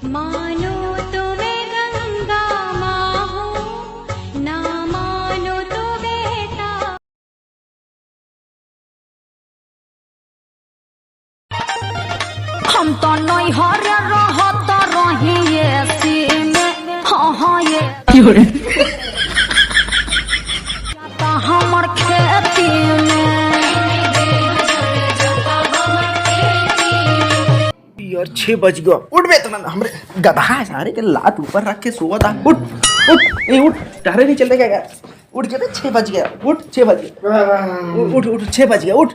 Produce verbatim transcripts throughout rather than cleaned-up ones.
मानो तो मैं गंगा माँ हूँ, ना मानो तो बेटा। हम तो नैहर रहत रही एसी में, हाँ, हाँ, ये। क्यों रे? तो हमर खेती में। यार, छह बज गया। उठ बे, इतना हमरे गधा है, सारे के लात ऊपर रख के सोवत आ। उठ, उठ, ए, उठ, टहरे नहीं चल रहे क्या यार? उठ गया बे, छह बज गया। उठ, छह बज गया। उठ, उठ, उठ, छह बज गया, उठ।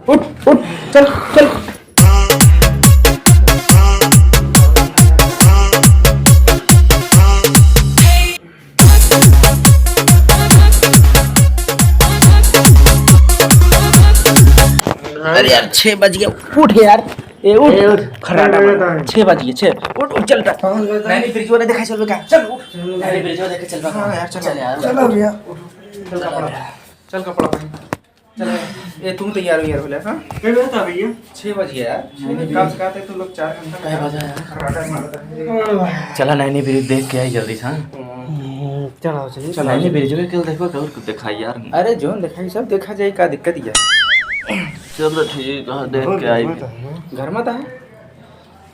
उठ, उठ, चल, चल। अरे यार, छह बज गया, उठ यार। ए, उठ। ए, उठ। खर्राटा ए, मार। उठ। छह बज गया, छह। उठ, उठ, चल, उठ। पाँच बजे। नहीं, नहीं, फ्रिज वाला देखा, चल, बेटा, चल, उठ। चल, नहीं, नहीं, फ्रिज वाला देख के चल, बेटा। हाँ, यार, चल। चल, यार। चलो, भैया, उठ। चल, चल, कपड़ा। भैया। चल कपड़ा पहन। चल, ए, तुम तैयार हो यार, बोले, हाँ? ए, बेटा, भैया। छह बज गया यार। नहीं, नहीं, काम से कहते तो लोग चार घंटा कै बजा यार? खर्राटा मारता है। चला, नैनी ब्रिज देख के आई जल्दी से, हाँ? हम्म, चलो, चलिए। चला, नैनी ब्रिज में कल देखो, और कुछ दिखाई यार। अरे, जोन दिखाई, सब देखा जाए, का दिक्कत ही है? चलो, ठीक है, देख के आई। घर में तो है।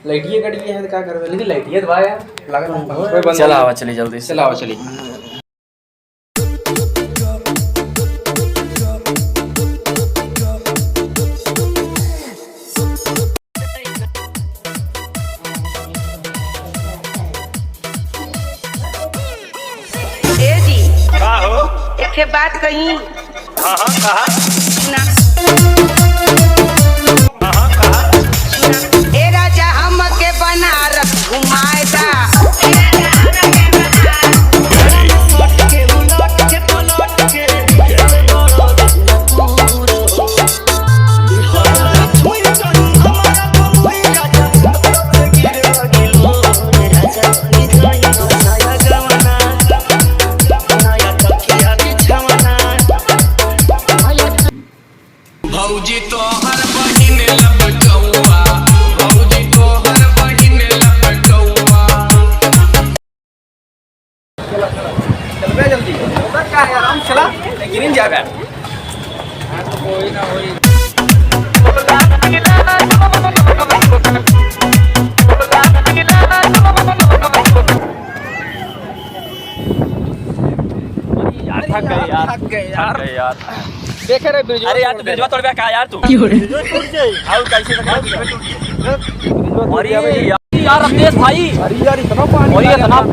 लाइटिए कट गई है, तो का करबे? लेकिन लाइटिए तो बा यार। लागत है, कोई बंद चला, नहीं। आवा, चली जल्दी से। चला, आवा, चली। ए जी, का हो? एक ठे बात कही। हाँ, हाँ, कहा। सुना। हाँ, हाँ, कहा। सुना। ए राजा, हमके बनारस घुमाए दा। भौजी तोहर बहिन लपटौआ, भौजी तोहर बहिन लपटौआ। चलबे जल्दी। चलबे का यार, हम चला, गिरिन जाबे। कोई ना होई। यार, थक गए यार। थक गए यार। थक गए यार। देखे रे बिरजवा अरे यार, तू बिरजवा तोड़बे का यार तू? क्यों रे? बिरजवा टूट जाई। और कैसे तक बिरजवा टूट जाई? अरे यार, यार, रमेश भाई। अरे यार, इतना पानी अरे आ इतना रहा है।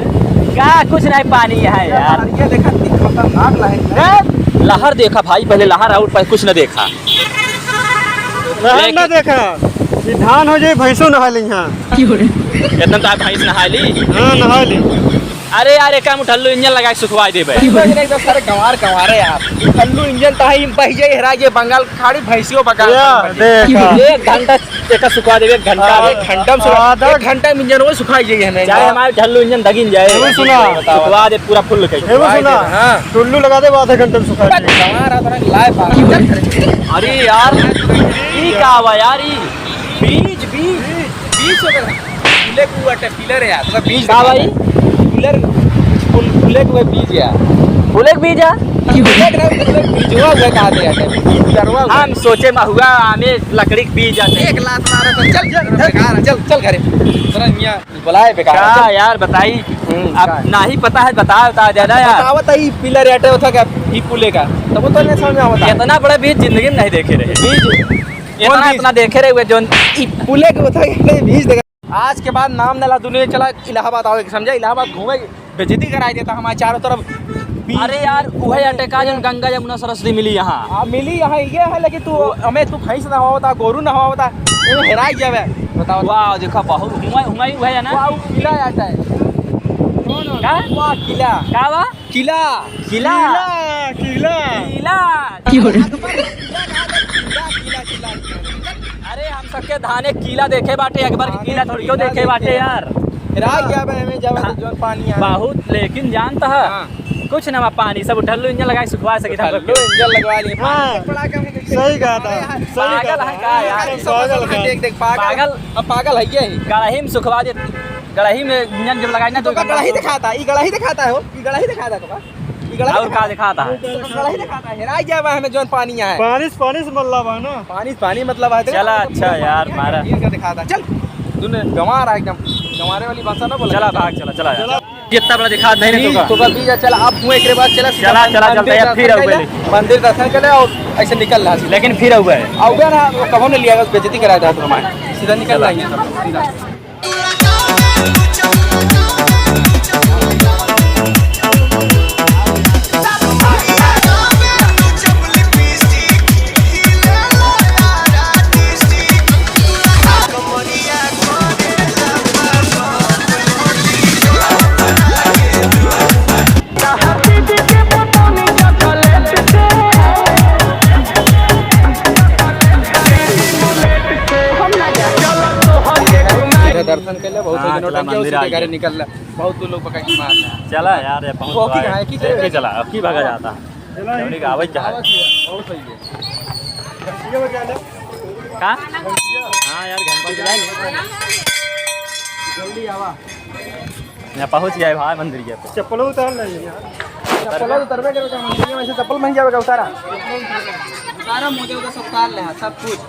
का कुछ नहीं पानी है यार। यार, ये देखा, खतरनाक लहर है। ए, लहर देखा भाई, पहले लहर और पहले कुछ न देखा। लहर लेकिन ना देखा, ये धान हो जाए, भैंसों नहा ली यहाँ। क्यों रे? इतना तो आप भैंस नहा ली? हाँ, नहा ली। अरे यार, एका में ठल्लू इंजन लगा के सुखवाई देबे। इंजन एकदम सारे गंवार गंवारे यार। ठल्लू इंजन ताही बह जाई, हेरा ये बंगाल खाड़ी भैंसियों बंगाल या, खाड़ी बह जाई। देखा। एक घंटा एका सुखवा देबे, एक घंटा। हाँ, एक घंटा में सुखवा, आधा एक घंटा में इंजन वो सुखाई जाई है नहीं। चाहे हमारे ठल्लू इंजन दगिन जाए। एगो सुना। सुखवा दे पूरा फुल कई। एगो सुना। हाँ। टुल्लू लगा दे, आधा घंटा में सुखा दे। गंवार है, तोरा लाए पार। अरे यार, ई का बा यार, ई बीज, बीज, बीज हो गया। फूले के बाटे, पिलर है यार, मतलब बीज का भाई? पिलर, फूल, फूले के बीज है। फूले के बीज है? फूले के ना, फूले के बीज हुआ, हुआ कहा थे यार, बीज पिलर हुआ, हुआ। हम सोचे महुआ, आमे, लकड़ी के बीज आते। एक लात मारा तो चल, चल, चल, बेकार है, चल, चल घरे। तोरा मियाँ बुलाए बेकार है, का चल। यार बताई, हम्म, अब का? नाही पता है, बता, बता दे ना यार। बतावत है, ई पिलर अटे होता क्या, ई फूले का? तब वो तो नहीं समझ में आवता। इतना बड़ा बीज जिंदगी में नहीं देखे रहे। बीज? इतना, कौन बीज? इतना देखे रहे हुए जोन। ई फूले के होता क्या, नहीं बीज देखा। आज के बाद नाम न ला दुनिया, चला इलाहाबाद आवे के, समझा? इलाहाबाद घूमे, बेइज्जती कराई देता हमारे चारों तरफ। बीज अरे यार, उहे अटे का जन गंगा जमुना सरस्वती मिली यहाँ। हाँ, मिली यहाँ, ये है, लेकिन तू, हमें तू भैंस नहवावता, गोरू नहवावता, ये हेराई जावे। बताओ। वाह, देखा, बहुत हुआ, हुआ ही हुआ है ना? वाह, किला अटे। कौन? का? वाह, किला। का बा? किला। किला। किला, किला। किला। अकबर किला, किला, किला, किला। अरे, हम सबके धाने किला देखे बाटे, अकबर के धाने किला थोड़ी किला देखे बाटे देखे। यार। राज जाबे हमें जाबे तो हाँ। जोन पानी है। बहुत, लेकिन जानता है, हाँ। कुछ ना, पानी सब उठल लो, इंजन लगाई सुखवा सकी था। लो, इंजन लगवा लिए। हाँ, सही कहा था, सही कहा पागल था। है का यार? पागल है। देख, देख, पागल। पागल। अब पागल है क्या ही? गड़ही में सुखवा दे, गड़ही में इंजन जब लगाई ना तो तो का गड़ही दिखाता, ई गड़ही दिखाता है हो, ई गड़ही दिखाता तो का? ई गड़ही और का दिखाता है? तो गड़ही दिखाता है, हेराई गया बा हमें जौन पानी यहाँ है। पानी से, पानी से मतलब है ना। पानी से, पानी मतलब है। चला, अच्छा यार, मारा। इनका दिखाता, चल। तूने गंवा रहा एकदम, गंवारे वाली भाषा ना बोला। चला, भाग, चला, चला यार। चला। इतना बड़ा दिखा नहीं, नहीं बीज, तो का? तो का बीज है, चला, अब हुए एकरे बाद चला सीधा चला, मन-, चला, चलते मंदिर हैं, फिर दर्शन आउबे कर ले, नहीं। मंदिर दर्शन कर ले और ऐसे निकल रहा है। लेकिन फिर आउबे है। आउबे ना, वो कहो ने लिया, बेइज्जती कराया था तुम्हारे। सीधा निकल चला। जाएंगे सब, सीधा। इधर दर्शन कर ले, बहुत हाँ, ही चला, नौटंकी, मंदिर उसी के आ गया। घरे निकल ले। बहुत लोग पकड़ के मार रहे हैं। चला यार, ये पहुंच वो की गए। कहाँ है कि एक ही चला, अब की भागा जाता। चला, जौनी का आवे चाहे। बहुत सही है। का? हाँ यार, घंटी बजा ले। जल्दी आवा। यहाँ पहुँच गया है भाई मंदिर के ऊपर। चप्पल उतार ले यार। चप्पल उतरबे करेगा मंदिर में, ऐसे चप्पल महंगी आवेगा, उतारा। उतारा, मोजा उतार, सब उतार ले, हाँ, सब कुछ।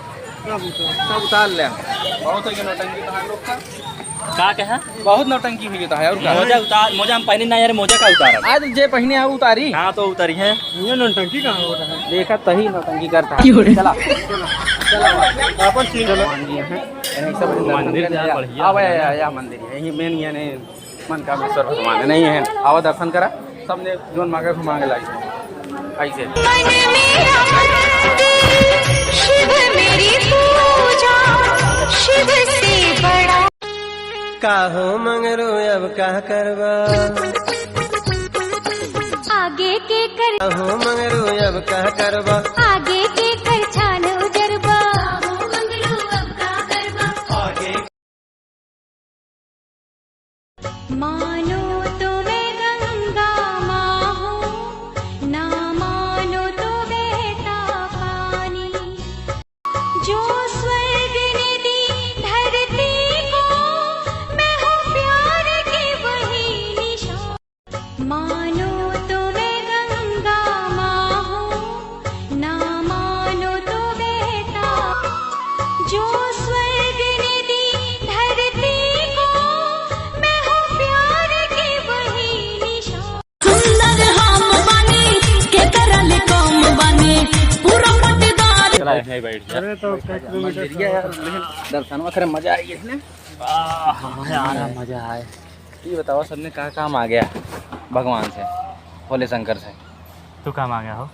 सब उतार। सब उतार ले। बहुत है कि नौटंकी तो हम लोग का। का कहा? बहुत नौटंकी हुई तो है, और का? मोजा उतार, मोजा हम पहने ना यार, मोजा का उतारा? आज जे पहने है उतारी। हाँ, तो उतारी है। ये नौटंकी कहाँ हो रहा है? देखा तही नौटंकी करता है। क्यों रे? चला, चला, चला। अपन सीन चलो। भगवान जी हैं। यही सब दर्शन मंदिर करने जा, आया। बढ़िया आवा, है। या, या, या मंदिर है। यही मेन ये नहीं, मनकामेश्वर भगवान है। नहीं है। आवा दर्शन करा। सबने जोन मांगे, मांगे लाई। ऐसे। मन मेरा मंदिर, शिव मेरी पूजा, शिव से बड़ा। काहो मंगरू अब का करबा? आगे के कर। काहो मंगरू अब का करबा? आगे के कर छान उजरबा। काहो मंगरू अब का करबा? मानो तो मैं गंगा माँ हूँ, ना मानो तो बहता पानी। जो स्वर्ग ने दी धरती को, मैं हूँ प्यार की वही निशानी। मानो तो मैं गंगा माँ हूँ, ना मानो तो बहता, जो स्वर्ग ने दी धरती को, मैं हूँ प्यार की वही निशानी। सुंदर हम बानी, के करल कम बानी, पूरा पटदार। चला, यहीं बैठ जा। अरे तो एक किलोमीटर मंदिरिया यार, लेकिन दर्शन में खरे मजा आई इसने। आह, यार, मजा आए। ये बताओ, सबने कहाँ काम आ गया भगवान से, भोले शंकर से? तू काम आ गया हो?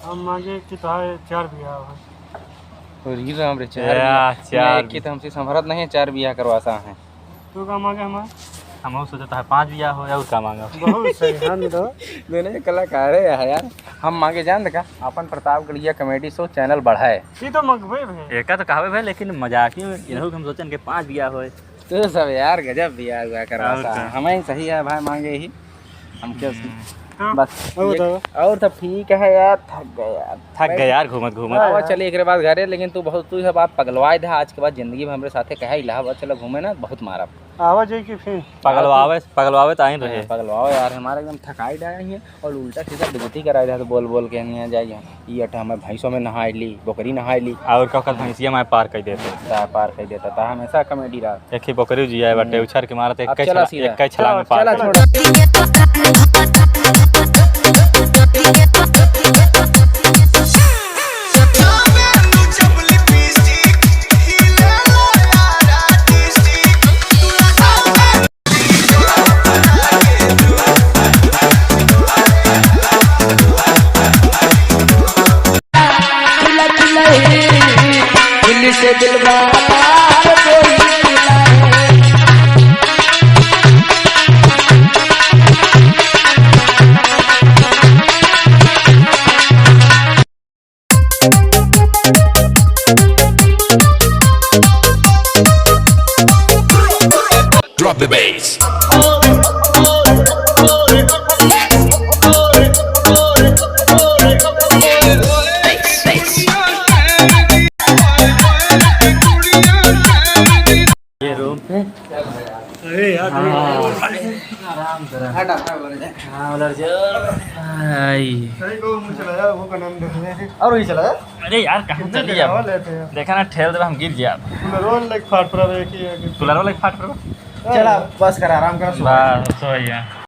हम मांगे कि तोहार चार बियाह हो। तो रील राम रे, चार या, बियाह। चार एक की तो हमसे संभरत नहीं है, चार बियाह करवासा है। तू का मांगे हमार? हम सोचता है पाँच बियाह हो या और का मांगा। बहुत सही, हाँ, दो। दोनों ही कलाकार है यार। हम मांगे जान का अपन प्रतापगढ़िया comedy show channel बढ़ाए। ये तो मगबे भे। एका तो कहबे भे, लेकिन मजाक में इन्हों हम सोचन के पाँच बियाह होए। तो सब यार गजब बियाह हुआ करवासा। और का? हमें सही है भाई, मांगे ही। हम क्या हम्म। हाँ, बस और ये बताओ। और सब ठीक है यार, थक गए यार। थक गए यार घूमत घूमत। हाँ, चलिए एक बात घरे, लेकिन तू बहुत, तू सब आप पगलवाए था आज के बाद जिंदगी में हमरे साथे कहे इलाहाबाद चलो घूमे ना, बहुत मारा। आवा जाए कि फिर? पगलवावे, पगलवावे तो आइन रहे। हाँ, पगलवावे यार, हमारे एकदम थकाई डाले हैं और उल्टा सीधा बेइज्जती कराए थे तो बोल बोल के नहीं जाइए। ई अठ हमें भैंसों में नहाए ली, बोकरी नहाए ली। और का कल भैंसिया में पार कर देते। ता पार कर देता था, हमेशा comedy रहा। एक ही बोकरी जिया है बटे, हम्म। उछार के मारत, अब एक चला छला-, सीधा। एक छलांग में पार चला, कर छोड़ा। Drop the bass. अरे यार, हाँ। आराम करा। हटा, हटा, बोले। हाँ, उधर जा। आई। सही को मुझे चला यार, वो कनम देखने। और वही चला यार। अरे यार, कहाँ चली जाब? लेते हैं। देखा ना, ठेल देबा, हम गिर जाब। कुलरवा लाइक फाट पड़ा है कि, कि कुलरवा लाइक फाट पड़ा? चला, बस कर, आराम कर, सो। बस, सो गया।